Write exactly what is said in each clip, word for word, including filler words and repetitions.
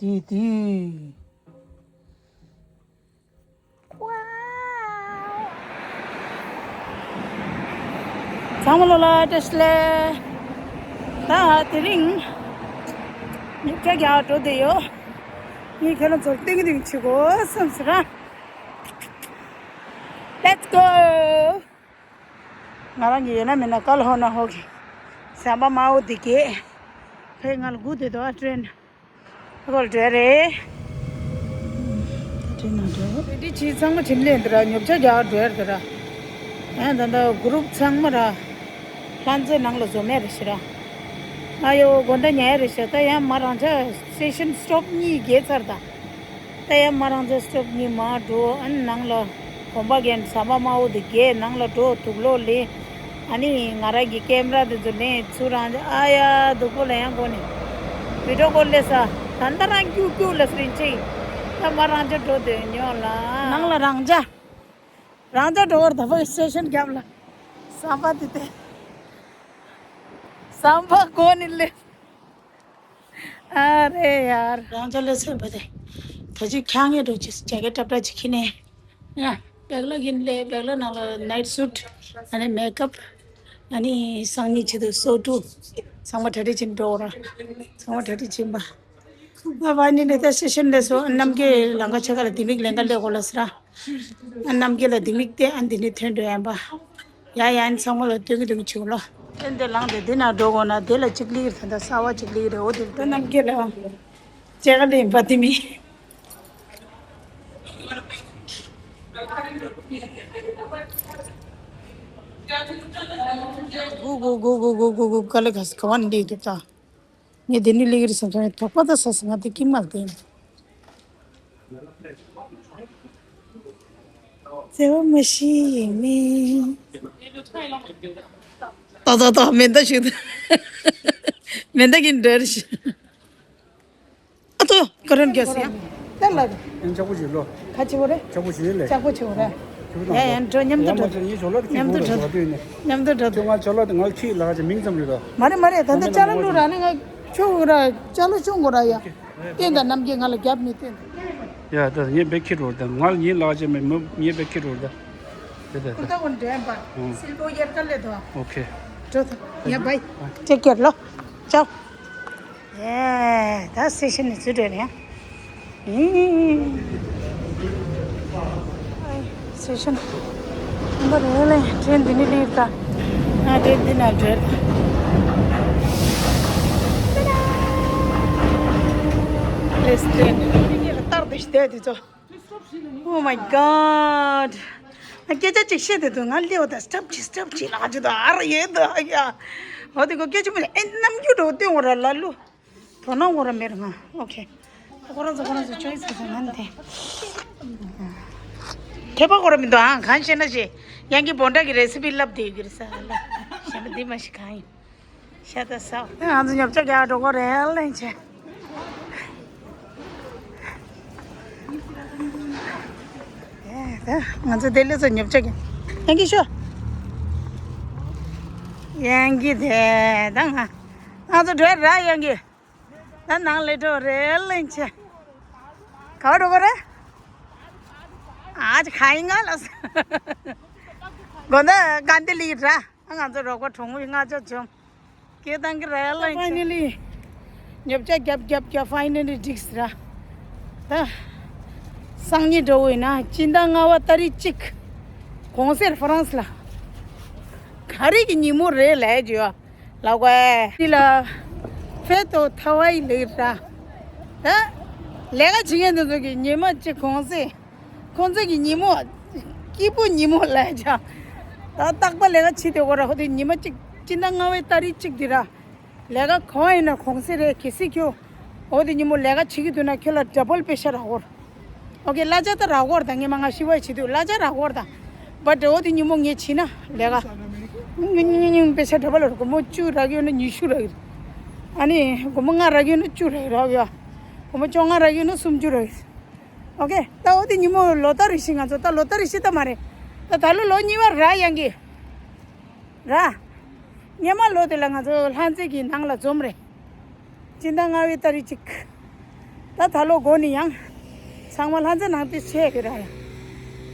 ཡིན་དུས། ཚང་མ་ལོ་ལ་བཀྲ་ཤིས་བདེ་ལེགས། ད་དེ་རིང་ཉིན་ཁ་རྒྱག་འགྲོ་བསྡད་ཡོད། ངས་ཁྱེད་རང་ཚོར་སྟོན་གྱི་འདུག་ཆུ་གོ་བསམ་ཟེར་ར། Let's go. ང་རང་གི་ཡོད་ན་མེད་ན་ཀ་ལ་ཧོ་ན་ཧོ་གི་ཟམ་པ་དམར་པོ་འདི་གས། ཕའི་ང་ལ་སྒུག་བསྡད་འདུག་ཨ་ཀྲེན། ཨ་ཁོ་ལ་འགྲོ་ཡ་རེད། ད་ཀྲེན་ནང་འགྲོ། རེ་ཌི་བྱས་ཚང་མ་བྱིན་ལེན་འདི་ར་ཉོ་ཆ་རྒྱག་འགྲོ་ཡ་རེད་ད་ར། ཨ་ད་ད་གུ་རུབ་ཚང་མ་ར། ལྷ་མཛེས་ནང་ལ་འཛོམས་ཡ་རེད་ཤི་ར། ཨ་ཡོ་དགོང་དག་ཉལ་ཡ་རེད་ཤི། ད་ཡང་མ་རང་ཆ་སི་ཊེ་ཤན་སི་ཊོབ་གཉིས་བརྒལ་ཚར་ད། ད་ཡང་མ་རང་ཚོ་སི་ཊོབ་གཉིས་མར་འགྲོ། ཨ་ནི་ནང་ལ་གོམ་པ་རྒྱག་ཟམ་པ་དམར་པོ་དེ་བརྒལ་ནང་ལ་འགྲོ། དུག་ལོག་ལེན། ཨ་ནི་ང་རང་གི་ཀེམ་ར་དེ་ཚོ་ལེན་ཚུར་རང་ཨ་ཡ་སྡུག་པོ་ལ་ཡང་གོ་ནས་བི་ཌི་ཡོ་ཀོལ་ལས་ས། ད་ལྟ་རང་ཀྱུ་ཀྱུ་ལ་སི་རིན་ཆེ་ཡིན། ད་མ་རང་ཅག་འགྲོ་དོན་ཉོ་ལ་ནང་ལ་རང་ཅག་རང་ཅག་འགྲོ་བར་ད་ཕ་གི་སི་ཊེ་ཤན་རྒྱབ་ལ་ཟམ་པ་དེ་དེ་ཟམ་པ་གོ་ནས་ལེ། ཨ་རེ་ཡར། རང་ཅག་ལས་སེམས་པ་དེ། ད་ཅི་ཁྱང་ངེ་འགྲོ་ཅི་ཇེ་ཀེ་ཊི་ཏབ་ཏབ་ཅིག་ཁྱེར་ནས། ཡ། བེག་ལ་གིན་ལས་བེག་ལ་ནང་ལ་ནའིཊ་སུཊ། ཨ་ནི་མེག་ཨབ། ཨ་ནི་སང་ཉིན་ཆེད་དུ་སོ་ཊུ། ཚང་མ་གྲ་སྒྲིག་བྱེད་འགྲོ་ར། ཚང་མ་གྲ་སྒྲིག་བྱེད་པ། ཨ་བ་ནི་ནི་ད་སི་ཊེ་ཤན་ལས་སོ་ཨ་ནམ་གྱི་ལང་ཀ་ཆ་ག་ལ་དེ་མིག་ལེན་ག་ལས་གོ་ལ་སི་ར། ཨ་ནམ་གྱི་ལ་དེ་མིག་དེ་ཨ་འདི་ནི་ཐོན་འགྲོ་ཡན་པ། ཡ་ཡ་ཨ་ནི་ཚང་མ་ལ་སྟོན་གི་སྟོན་གི་བྱེད་གོ་ལ། ཨེ་འདི་ལང་དེ་འདི་ན་འགྲོ་གོ་ན་དེ་ལ་གཅིག་ལིར་ད་ད་ས་བ་གཅིག་ལིར་རེ་འོ་དེ་ད་ནམ་གྱི་ལ། ཅེ་ག་ལེན་པ་དེ་མི། གུ་གུ་གུ་གུ་གུ་གུ་གུ་ག་ལེ་ག་ས་ག་བ་ནི་འདི་འདུག་ད། ངས་དེ་ནི་ལིག་རི་སོང་ཙང་དོགས་པ་ད་ས་ས་ང་དེ་ཀི་མ་དེ། བརྩེ་བ་མ་ཤི་མི། ཏག་ཏག་ཏག་མེ་མདའ་ཞིག་འདུག་མེ་མདའ་གི་འདྲ་རེ་ཞིག་ཨ་ཏོ། ཀ་རན་གེ་སི་ཡ། དེ་ལ། ཡང་ལྕགས་པོ་ཞིག་ལོ། ཁ་ཆེ་བོ་རེད། ལྕགས་པོ་ཞིག་ལས། ལྕགས་པོ་ཆེ་བོ་རེད། ཡ་ཡ་འགྲོ་མཉམ་དུ་འགྲོ། མཉམ་དུ་འགྲོ། མཉམ་དུ་འགྲོ། ཁྱོད་ང་ཅ་ལག་དེ་ང་ཁྱི་ལ་ཅི་མིང་ཙམ་རེད་དོ། མ་རེད་མ་རེད། ད་ལྟ་ཅ་ལག་བླུག་ར་ནི་ང་ཆུ་ར་ཅ་ལག་ཆུ་འགོ་ར་ཡ། བསྟན་དང་རྣམ་རྒྱལ་ང་ལ་རྒྱབ་མི་བསྟན་དང་། ཡ་ད་ངས་བེད་ཁྱི་རོར་ད་ང་ལ་ཉིན་ལག་ཅེ་མེད་མོ་ངས་བེད་ཁྱི་རོར་ད། དེ་དེ་ཀུར་ད་ཀུན་འདྲེན་པ། སིལ་བོ་ཡར་ཀ་ལེ་དོ། ཨོ་ཁེ། འགྲོ་ད་ཡ་བའི། ཊེག་ཀེར་ལོ། ཅའོ། ཡེ། ད་སི་ཊེ་ཤན་ནས་ཚུར་འགྲོ་ནས། ཨེ། སི་ཊེ་ཤན། འགོ་རེ་ལེ་ཊེན་འདི་ནས་ལིར་ད། ཨ་ཊེན་འདི་ན་འགྲོ། ལེ་སི་ཊེན། ལྟར་དུ་ཞིག་བསྡད་དུས་ཚོ། Oh my god. ང་སྐད་ཆ་ཅིག་བཤད་དེ་འདུག་ང་ལེའུ་དང་སི་ཊོབ་ཅིག་སི་ཊོབ་ཅིག་ལག་ཅིག་དང་ཨ་ར་ཡོད་དོ་ཨ་ཡ། འོ་དེ་གོ་སྐད་ཆ་མི་ཨེ་རྣམ་འགྱུར་འགྲོ་སྟོན་འོ་ར་ལ་ལུ། དོ་སྣང་འོ་ར་མེད་ར་ང་། ཨོ་ཁེ། ཁོ་རང་ཚོ་ཁོ་རང་ཚོ་ཅོ་ཡི་ཚ་ཚ་ང་འདི། ཁྱད་པར་འོ་ར་མི་འདུག་ཨ་གང་བཤད་ན་ཞེས། ཡང་གི་བོན་ཊ་གི་རེ་སི་པི་ལབ་བསྡད་ཡོད་གི་རེད་ས་ལ། གཞན་པ་འདི་མ་ཤི་གང་ཡིན། ཤ་ད་ས། ང་ཚོ་ཉོ་ཆ་རྒྱག་འགྲོ་གོ་རེད་ལེན་ཆེ། ང་ཚོ་དེ་ལས་ཚོ་ཉོ་ཆ་རྒྱག་ཡང་གི་ཤོ། ཡང་གི་དེ་ད་ང་། ང་ཚོ་འགྲོ་ར་ཡང་གི། ད་ནང་ལས་འགྲོ་རེད་ལེན་ཆེ། ག་བ་འགྲོ་གོ་རེད། ཨ་ཅི་ག་ཡིན་ང་ལ་ས། དགོན་ད་ག་འདི་ལི་ར། ང་ཚོ་རོགས་པ་གྲོང་མི་ལྔ་བཅུ་བྱུང་། སྐད་བཏང་གི་རེད་ལ། ཕའི་ནལ་ལི། ཉོ་ཆ་རྒྱབ་རྒྱབ་རྒྱབ་ཕའི་ནལ་ལི་འགྲིགས་ར། ད། སང་ཉིན་འགྲོ་འོས་ན་སྤྱི་ཟླ་ལྔ་བ་ཏ་རིག་གཅིག་གོང་སེར་ཧྥ་རན་སི་ལ། ག་རེ་གི་ཉིན་མོ་རེད་ལས་བརྗོད་ལ་གོ་ཨེ། འདི་ལ། ཕེ་ཏོ་ཐ་ཝའི་ལེགས་ར། ད། ལས་ཀ་བྱེད་མཁན་དེ་ཚོ་གི་ཉི་མ་གཅིག་གོང་སེར། ཁོང་ཚོ་གི་ཉིན་མོ། སྐྱིད་པོ་ཉིན་མོ་ལས་བྱ། ད་རྟག་པར་ལས་ཀ་བྱེད་དེ་འོ་ར་ཧོ་དེ་ཉི་མ་གཅིག་སྤྱི་ཟླ་ལྔ་བའི་ཏ་རིག་གཅིག་དེ་ར། ལས་ཀ་གང་ཡིན་ན་གོང་སེ་རེད་གལ་སྲིད་ཁྱོད། འོ་དེ་ཉིན་མོ་ལས་ཀ་བྱེད་ཀྱི་འདུག་ན་ཁྱོད་ལ་ཌ་བལ་པེ་ཤ་རག་གོ་ར། ཨོ་ཀེ་གླ་ཆ་ད་རག་གོ་ར་ད་ངས་མ་ང་ཤི་བ་བྱེད་དུས་གླ་ཆ་རག་གོ་ར་ད། བ་ཌ་འོ་དེ་ཉིན་མོ་ངས་བྱེད་ན་ལས་ཀ་ཉུང་ཉུང་ཉུང་ཉུང་པེ་ཤ་ཌ་བལ་ར་སྒོར་མོ་བཅུ་རག་ཡོད་ན་ཉི་ཤུ་རག་གི་རེད། ཨ་ནི་སྒོར་མོ་ལྔ་རག་ཡོད་ན་བཅུ་རག་གི་རག་ཡོད། སྒོར་མོ་བཅོ་ལྔ་རག་ཡོད་ན་སུམ་ཅུ་རག་གི་རེད། ཨོ་ཀེ། ད་འོ་དེ་ཉིན་མོ་ལོ་ལྟར་རེ་བཞིན་ང་ཚོ་ད་ལོ་ལྟར་རེ་བཞིན་ད་མ་རེད། ད་ད་ལོ་ལོ་གཉིས་པ་ར་ཡང་གི། ར། སྔོན་མ་ལོ་དེ་ལ་ང་ཚོ་ལྷ་མཛེས་ཀྱི་ནང་ལ་འཛོམས་རེད། སྤྱི་ཟླ་ལྔ་བའི་ཏ་རིག་གཅིག་ད་ ད་ད་ལོ་འགོ་ནས་ཡང་ཚང་མ་ལྷ་རྩེ་ནང་དེ་ཆས་ཀྱི་ར་ཡང་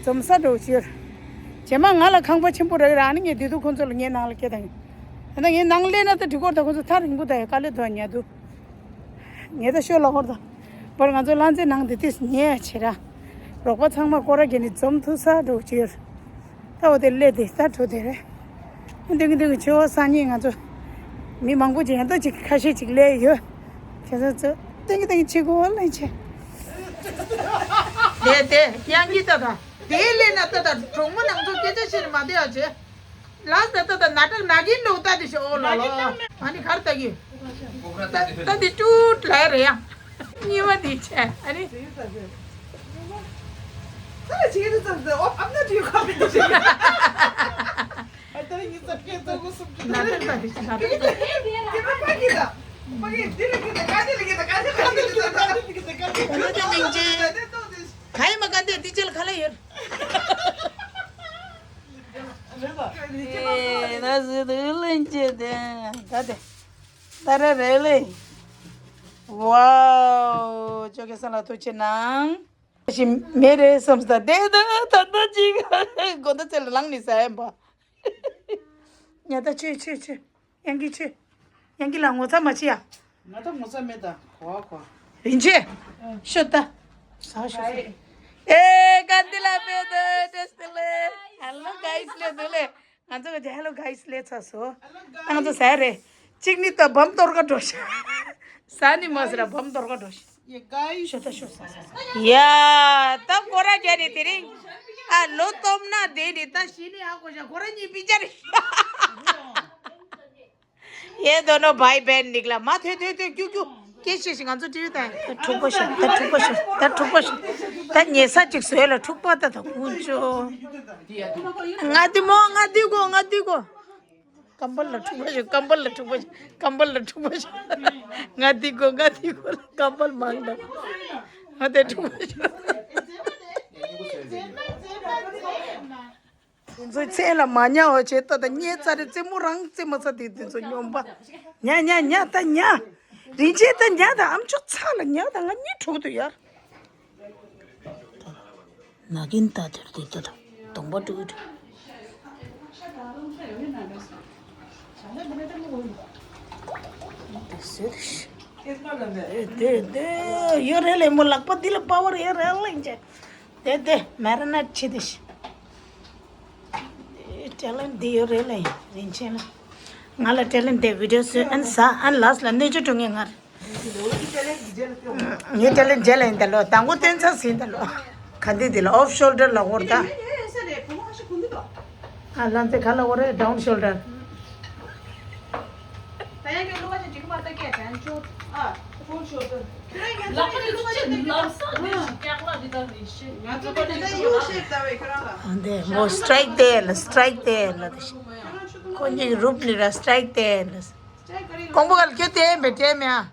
འཛོམས་ས་འགྲོ་ཕྱིར། རྗེས་མ་ང་ལ་ཁང་པ་ཆེན་པོ་རག་ར་ནི་ངས་བདེ་སྡུག་ཁོང་ཚོ་ལ་ངའི་ནང་ལ་སྐད་བཏང་ཡིན། ད་ངའི་ནང་སླེབས་ན་ད་འགྲིག་གོ་ད་ཁོང་ཚོ་ཐག་རིང་པོ་ད་ཡ་དཀའ་ལས་འདུག་ཉལ་འདུག་ངས་ད་ཤོད་ལ་ཧོར་ད། པར་ང་ཚོ་ལྷ་རྩེ་ནང་དེ་དེ་ཉལ་བྱེད་ར། རོགས་པ་ཚང་མ་སྐོར་ར་གྱེས་ནས་འཛོམས་ཐུབ་ས་འགྲོ་ཕྱིར། ད་འོ་དེ་སླེབས་དེ་ད་འགྲོ་དེ་རེད། འདི་གི་འདི་གི་ཆེ་བ་སང་ཉིན་ང་ཚོ་མི་མང་པོ་ཅིག་ཡང་ད་ཅིག་ཁ་ཤས་ཅིག་སླེབས་ཡོད། ཁྱེད་ཚོ་ཚོ་ཏིང་གི་ཏིང་གི་ཆི་གོ་ལེན་ཆེ། དེ་དེ་ཡང་གི་ད་ད་དེ་ལས་ན་ད་ད་གྲོང་མོ་ནང་ཚོ་སྐད་ཆ་བཤད་ནས་མ་བསྡད་ཡ་ཆེ། ལགས་ད་ད་ད་ན་ཏག་ན་གིན་འགྲོ་ད་དེ་ཤོ་ཨོ་ལ་ལ། ཨ་ནི་གར་ད་གི་ད་དེ་ཀྲུའུ་ལ་རེད་ཡ། གཉིས་པ་དེ་ཆེ་ཨ་ནི། ད་ལ་ཅིག་ད་ད་ཨོ་ཨམ་ན་ཏུ་ཡོ་ཁ་པི་ཏུ་ཞིག་ཨ་ད་ལ་ཉི་ཚ་ཕེ་ཏོ་གོ་སུབ་ཏུ་ན་ཏག་ད་དེ་ཆེ་ན་ཏག་ད་དེ་ད་ཕ་གི་ད་ཕ་གི་དེ་ལ་གི་ད་ག་དེ་ལ་གི་ད་ག་དེ་ལ་གི་ད་ག་དེ་ལ་གི་ད་ག་དེ་ལ་གི་ད་ག་ཡི་མ་ག་དེ་དེ་ཅལ་ཁ་ལ་ཡོད། རེད་པ། ཨེ་ན་ཟི་དུ་ལེན་ཅེ་དེ་ད་དེ་ད་རེ་རེ་ལེ། ཝའོ་ཅོ་ཀེ་སང་ལ་ཐུགས་ཆེ་གནང་། ཞིམ་མེ་རེ་སམ་སྟ་དེ་ད་ད་ད་ཅིག་གོ་ད་ཚེ་ལ་ལངས་ནི་ས་ཡན་པ། ཉ་ད་ཆེ་ཆེ་ཆེ། ཡང་གི་ཆེ། ཡང་གི་ལ་ངོ་ཚ་མ་ཆེ་ཡ། ང་ད་ངོ་ཚ་མེད་ད་གོ་གོ། རིན་ཆེ། ཤོད་ད། ས་ཤོད་ས། ཨེ་ཀ་འདི་ལ་མེད་ད་ཏེས་ཏེ་ལེ། Hello guys ལེ་འདུག་ལེ། ང་ཚོ་གི་Hello guys ལེ་ཚ་སོ། ང་ཚོ་ཟ་རེད། གཅིག་ནི་ད་བམ་གཏོར་ག་འགྲོ་ཤག་ཟ་ནི་མ་ཟ་ར་བམ་གཏོར་ག་འགྲོ་ཤག་ཤོད་ད་ཤོད་ས་ས་ས། ཡ་ད་སྐོར་ར་རྒྱག་ནི་དེ་རིང་། ཨ་ལོ་སྟོབས་ན་དེ་ནི་ད་ཤི་ནི་ཧ་གོ་ཤག་སྐོར་ར་གཉིས་པི་ཅར་ཤག་ཡེ་དོ་ནོ་བྷའི་བྷན་ནིག་ལ་མ་ཐོས་ཐོས་ཐོས་ཀྱུ་ཀྱུ། སྐད་ཆ་ཞིག་ང་ཚོ་ཏྲི་ཡུ་དང་ད་འཁྲུག་པ་ཤོག་ད་འཁྲུག་པ་ཤོག་ད་འཁྲུག་པ་ཤོག་ད་ཉེ་ས་ཅིག་བཟོས་ལ་འཁྲུག་པ་ད་ད་ཀུན་ཅོ། ང་དི་མོ་ང་དི་གོ་ང་དི་གོ། ཀམ་པལ་ལ་འཁྲུག་པ་ཤོག་ཀམ་པལ་ལ་འཁྲུག་པ་ཤོག་ཀམ་པལ་ལ་འཁྲུག་པ་ཤོག་ང་དི་གོ་ང་དི་གོ་ལ་ཀམ་པལ་མང་ད། ང་དེ་འཁྲུག་པ་ཤོག་དེ་ཚོའི་མཚན་ལ་མ་ཉལ་བ་བྱས་ད་ད་ཉལ་ཚར་རེ་རྩེད་མོ་རང་རྩེད་མ་ཚར་དེ་དེ་ཚོ་སྨྱོན་པ། ཉལ་ཉལ་ཉལ་ད་ཉལ། རིན་ཆེན་ད་ཉལ་ད་ཨམ་ཅོག་ཚ་ལ་ཉལ་ད་ང་གཉིད་འཁྲུག་འདུག་ཡར། ན་གིན་ད་དེར་དེ་ད་ད་གདོང་པ་འཁྲུག་འཁྲུག་དེ་ཟེར་ཤི། དེ་དེ་དེ་ཡོད་རེད་ལེ་མོ་ལག་པ་འདི་ལ་པ་ཝར་ཡོད་རེད་ལེ་ཅེ། དེ་དེ་མེ་རི་ནེཊ་བྱེད་དེ་ཤི། ཊེ་ལེན་འདི་ཡོད་རེད་ལེ། རིན་ཆེན་ལ། ང་ལ་ཊེ་ལེན་འདི་བི་ཌིའོ་བཟོས་ཨན་ཟ་ཨན་ལགས་ལ་གནོད་སྐྱོན་འགྲོ་ངེས་ང་རེད། ངའི་ཊེ་ལེན་རྗེས་ལ་ཡིན་ད་ལོ། དང་པོ་སྟོན་ཚར་ཟིན་ད་ལོ། ག་འདི་འདི་ལ་ཨོཕ་ཤོལ་ཌར་ལ་བོར་ད། ཨ་ལ་འདི་ག་ལ་བོར་རེད་ཌའུན་ཤོལ་ཌར། འདི་མོ་སི་ཊེག་དེ་ལ་སི་ཊེག་དེ་ལ་དེ་ཤི། ཁོ་གཉིས་རུབ་ནི་ར་སི་ཊེག་དེ་ལ། ཀོང་པོ་ག་ལ་ཁྱོད་དེ་མེད་དེ་མེད་ཨ།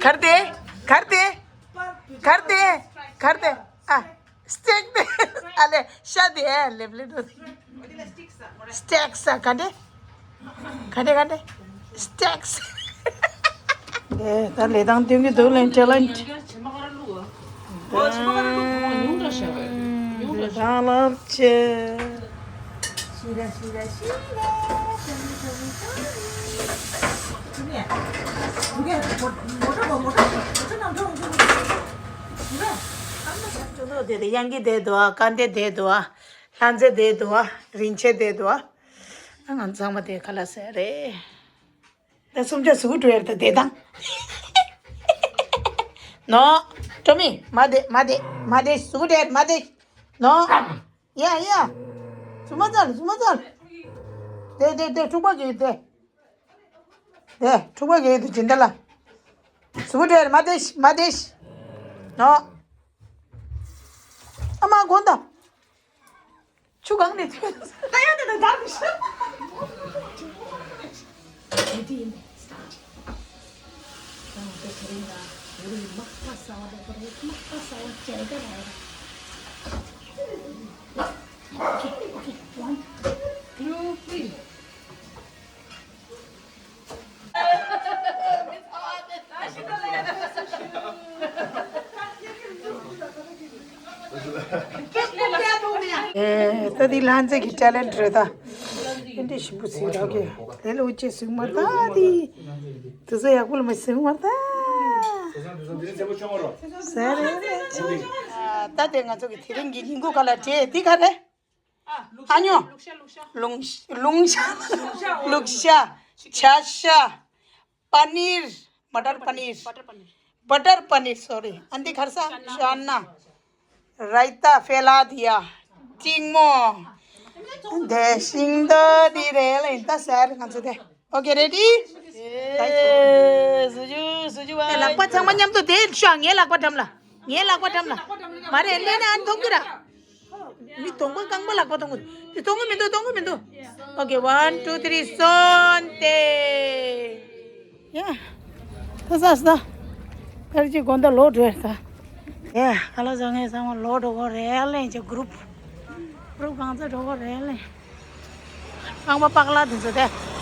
གར་དེ། གར་དེ། གར་དེ། གར་དེ། ཨ། སི་ཊེག་དེ། ཨ་ལེ་ཤ་དེ་ཨ་ལེབ་ལེབ་འགྲོ། སི་ཊེག་ས་ག་འདྲེ། ག་འདྲེ་ག་འདྲེ། སི་ཊེག་ས། དེ་ད་ལེ་དང་དུང་གི་དུག་ལེན་ཊེ་ལེན་ཊི། དང་ལབ་ཆེ། དེ་དེ་ཡང་གི་དེ་དུ་ཨ། ཀ་འདེ་དེ་དུ་ཨ། ལྷ་མཛེས་དེ་དུ་ཨ། རིན་ཆེན་དེ་དུ་ཨ། ང་ཚང་མ་དེ་ཁ་ལ་ཟེར་རེད། ད་སུམ་ཆ་ཟུག་འགྲོ་ཡར་ད་དེ་དང་། ནོ། ཀྲོ་མི། མ་དེ་མ་དེ་མ་དེ་ཟུག་འགྲོ་མ་དེ། ནོ། ཡ་ཡ། ཟུག་མ་ཚར་ཟུག་མ་ཚར། དེ་དེ་དེ་འཁྲུག་པ་གི་དེ། དེ་འཁྲུག་པ་གི་དེ་སྦྱིན་བདག་ལ། ཟུག་འགྲོ་ཡར་མ་དེ་མ་དེ། ནོ། ཨ་མ་དགོན་ད། ཆུ་གང་ནས་ཐོན། ད་ཡང་དེ་ད་དར་གི་ཤི། དེ་དེ་ཡིན་པས། ད་ང་ཚོ་དེ་རིང་ལ་ཡུ་རི་མག་པ་ཟ་བ་དེ་ཁོ་རེ་མག་པ་ཟ་བ་བྱས་ཀ་ར། ཨེ་ད་འདི་ལྷ་མཛེས་ཀྱི་ཊེ་ལེན་ཊི་རེད་ད། ཨེ་འདྲ་ཞིམ་པོ་ཟིན་རོགས་གི། དེ་ལ་འུ་ཅེ་ཟིན་མར་ད་འདི། དུ་ཟ་ཡག་པོ་ལ་མ་ཟིན་མར་ད། ཟ་རེད། ད་དེ་ང་ཚོ་གི་དེ་རིང་གི་ཉིན་གུང་ཁ་ལག་དེ་འདི་ག་རེད། ཨ་ཉོ། ལུང་ཤ། ལུང་ཤ། ལུག་ཤ། བྱ་ཤ། པ་ནིར། མ་ཊར་པ་ནིར། བ་ཊར་པ་ནིར། སོ་རི། ཨ་འདི་ག་རེ་ཟ། ཤ་ན། རའི་ཏ། ཕེ་ལ་དི་ཡ། ཏིང་མོ། དེ་ཤིང་ཏོག་འདི་རེད་ལེ། ད་ཟ་རེད་ང་ཚོ་དེ། ཨོ་ཀེ་རེ་ཌི། ཨེ་ཟུ་ཇུ་ཟུ་ཇུ་ཨེ་ལག་པ་ཚང་མ་མཉམ་དུ་དེ་ཤ། ངའི་ལག་པ་འགྲམ་ལ། ངའི་ལག་པ་འགྲམ་ལ། མ་རེད་ལེ་ན་ཨན་མཐོང་གི་ར། མི་གདོང་པ་རྐང་པ་ལག་པ་གཏོང་གི་འདུག་གཏོང་གི་མི་འདུག་གཏོང་གི་མི་འདུག་ཨོ་ཀེ། ཝན་ཊུ་ཐི་རི། སོན་ཏེ། ཡ། ད་ས་ས། ཕལ་ཆེར་དགོང་དག་ལོག་འགྲོ་ཡ་ས། ཡ། ཁ་ལག་ཟ་མཁན་ཚང་མ་ལོག་འགྲོ་གི་རེད་ལེ། ཅིག་གུ་རུབ། གུ་རུབ་གང་ཚ་འགྲོ་གི་རེད་ལེ། རྐང་པ་པག་ལ་དེ་ཚོ་དེ།